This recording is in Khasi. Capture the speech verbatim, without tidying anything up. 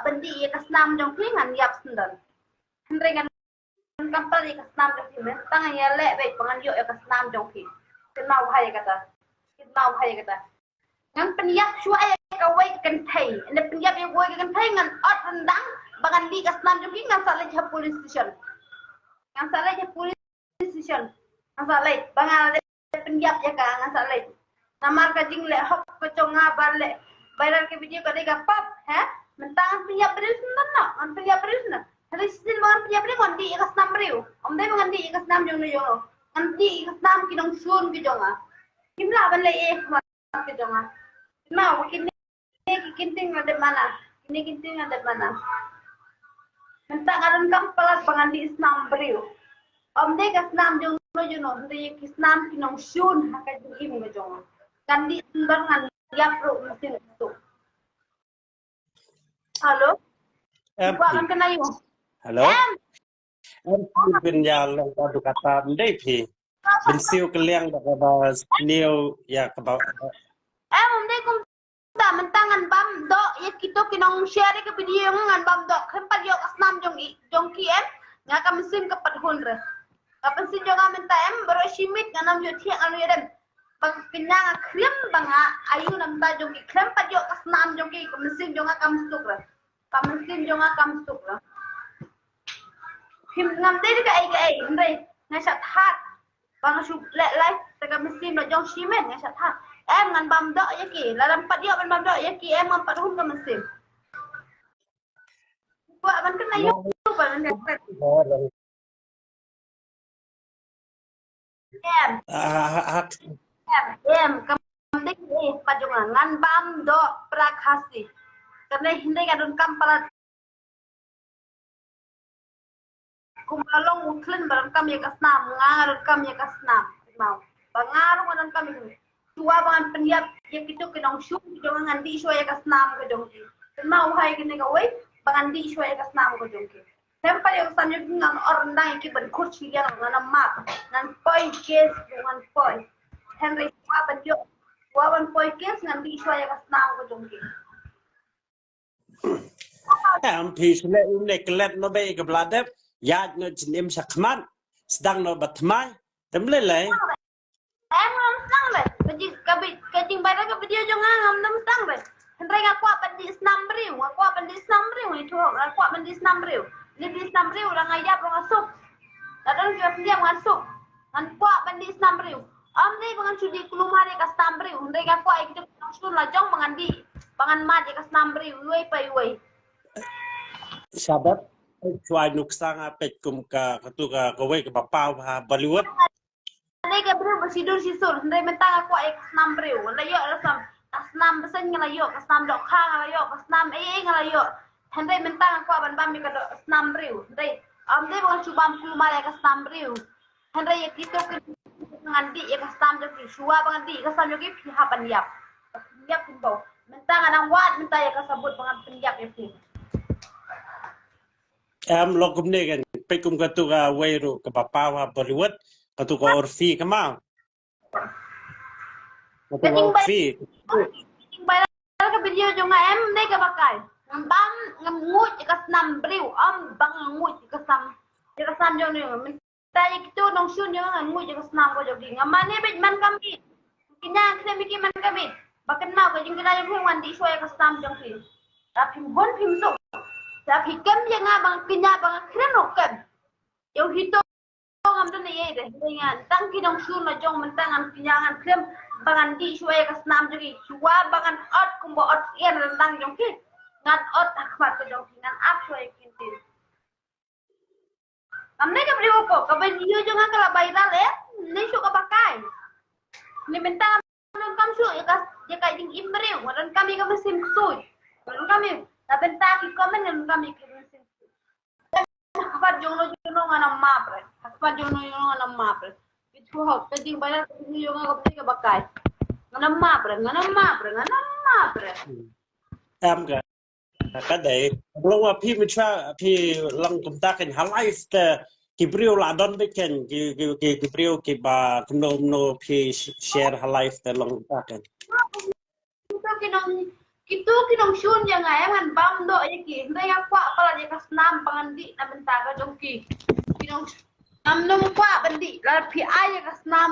ban dih ïa ka snam jong phi ngan ïap sngewdon. Hynrei ngan kam pal ïa ka snam jong phi, mynta ngan ïaleh beit ba ngan ïoh ïa ka snam jong phi. Kynmaw bha ïa kata. Kynmaw bha ïa kata. Ngan pynïap shuwa ïa kawei ka kynthei. Ynda pynïap ïa kawei ka kynthei ngan ot ryndang ba ngan dih ka snam jong phi, ngan sa leit ha police station. Ngan sa leit ha police station. Ngan sa leit ba nga la pynïap ïa ka, ngan sa leit. Namar ka jingleh hok ka jong nga ba leh viral ka video ka dei ka pap, he? Mynta ngan pynïap briew sngewdon noh, ngan pynïap briew sngewdon. Hynrei shisien ba ngan pynïap briew ngan dih ïa ka snam briew. Ym dei ba ngan dih ïa ka snam jong no jong no. Ngan dih ïa ka snam ki nongshun ki jong nga. Kim lah ban leh ïa ka snam ki jong nga. Kynmaw, kine ki ktien nga dep mana. Kine ki ktien nga dep mana. Mynta nga donkam palat ba ngan dih snam briew. Ym dei ka snam jong no jong no, hynrei ki snam ki nongshun ha ka jingim ka jong nga. Ngan dih sngewdon, ngan ïap ruh mynsiem suk. Hello? Em, kwah phi. Kan kena ïa u. Hello? Em. Em, phi pynïar long ka dukata, ym dei phi. Pynsiu kylliang da kaba sniew ïa kaba. Em, ym dei kumta, mynta ngan bam doh ïa kito ki nong share ka video, ngan bam doh. Khlem pat ïoh ka snam jong i, jong ki em. Nga ka mynsiem ka pat hun re. Ka mynsiem jong nga mynta em, baroh shi miet ngan ym ïoh thiah, ngan ym ïoh dem. Ba ka kñia nga khlem ba nga ayu namta jong ki, khlem pat ïoh ka snam jong ki, ka mynsiem jong nga kam suk re. Ka mynsiem jong nga kam suk re. Phim ngam dei da kaei kaei, hynrei nga shah thad. Ba nga shu leh live te ka mynsiem la jong shi miet, nga shah thad. Em, ngan bam doh ïa ki, lada ym pat ïoh ban bam doh ïa ki em, ngan pat hun ka mynsiem. Kwah ban kynmaw ïa u, ban kynmaw. Em. Ah, ah, ah. Em, em, kam dei eh, pat jong nga, ngan bam doh pra Khasi. Kane hynrei nga donkam palat. Kum ka long u khlem ba donkam ïa ka snam, nga nga donkam ïa ka snam. Kynmaw. Ba nga ruh nga donkam ïa ka snam. Shuwa ba ngan pynïap ïa kito ki nongshun ki jong nga, ngan dih shuwa ïa ka snam ka jong ki. Kynmaw ha ïa kane kawei, ba ngan dih shuwa ïa ka snam ka jong ki. Khlem pat ïoh ka snam jong ki ngan ot ryndang ïa ki ban khot shiliang, ngan ym map. Ngan poi case, ngan poi. Hynrei shuwa ban ïoh, shuwa ban poi case ngan dih shuwa ïa ka snam ka jong ki. Em, phi shu leh ym leh klet no ba ïa ka bla dep, ïaid no jingim shakhmat, sdang no ba thymmai, te ym lei lei. Em, ngam sdang re. Ka jing, ka bi, ka jingviral ka video jong nga ngam dang sdang re. Hynrei nga kwah ban dih snam briew, nga kwah ban dih snam briew, nga kwah ban dih snam briew. Leit dih snam briew, la nga ïap, la nga suk. La don ki ba pynïap, nga suk. Ngan kwah ban dih snam briew. Ym dei ba ngan shu dih kulmar ïa ka snam briew. Hynrei nga kwah ïa kito ki nongshun la jong ba ngan dih. Ba ngan mad ïa ka snam briew iwei pa iwei. Shabbat, shuwa nuksa nga peit kum ka, katu ka, kawei kaba paw ha Bollywood. Dei ka briew ba shidur shisur, hynrei mynta nga kwah ïa ka snam briew. Nga la ïoh la snam, ka snam bseiñ nga la ïoh, ka snam dohkha nga la ïoh, ka snam ei ei nga la ïoh. Hynrei mynta nga kwah ban bam ïa ka doh, snam briew. Hynrei ym dei ba ngan shu bam kulmar ïa ka snam briew. Hynrei ïa kito ki ngan dih ïa ka snam jong ki, shuwa ba ngan dih ïa ka snam jong ki, phi hap ban ïap. Phi ïap kumto. Mynta nga dang wad mynta ïa ka sabut ba ngan pynïap ïa phi. Em, long kumne kan, peit kum katu kawei ruh kaba paw ha Bollywood, katu ka Urfi Kamal. Katu ka Urfi. Ka jingviral ka video jong nga em, ne kaba kai. Ngam bam, ngam nguid ka snam briew, ym bam, ngam nguid ka snam. Ka snam jong ne, mynta ïa kito nongshun jong nga ngam nguid ka snam ka jong ki. Nga mane beit man ka miet. Kñia khlem ïa ki man ka miet. Ba kynmaw ka jingkñia jong phi, ngan dih shuwa ïa ka snam jong phi. Lada phim hun phim suk. Lada phi kem ïa nga ba nga kñia ba nga khlem ruh kem. Ïa u hi to ngam don ei ei de. Nga tang ki nongshun la jong mynta ngan kñia ngan khlem ba ngan dih shuwa ïa ka snam jong ki. Shuwa ba ngan ot kumba ot ïa ka ryndang jong ki. Ngan ot ha khmat ka jong ki, ngan ap shuwa ïa ki ktien. Kam ne ka briew ko, kaba video jong nga ka la viral eh, ne shu kaba kai. Ne mynta ngam donkam shuh ïa ka, ïa ka jingim briew, nga donkam ïa ka mynsiem ksuid. Nga donkam ïa, la bynta ki comment nga donkam ïa ka mynsiem ksuid. Ha khmat jong no jong no ngan ym map re. Ha khmat jong no jong no ngan ym map re. Ki shu hok, ka jingviral ka video jong nga kaba ne kaba kai. Ngan ym map re, ngan ym map re, ngan ym map re. Em ka. Ka dei, long wa phi mynta, phi long kumta kan ha live te, ki briew la don beit kan, ki, ki, ki, ki briew kiba kumno kumno phi sh-, share ha live te long kumta kan. Ki nong, Itu ki nongshun ïa nga, ïa ngan bam doh ïa ki. Hynrei nga kwah palat ïa ka snam ba ngan dih na bynta ka jong ki. Ki nong, ngam nym kwah ban dih lada phi ai ïa ka snam.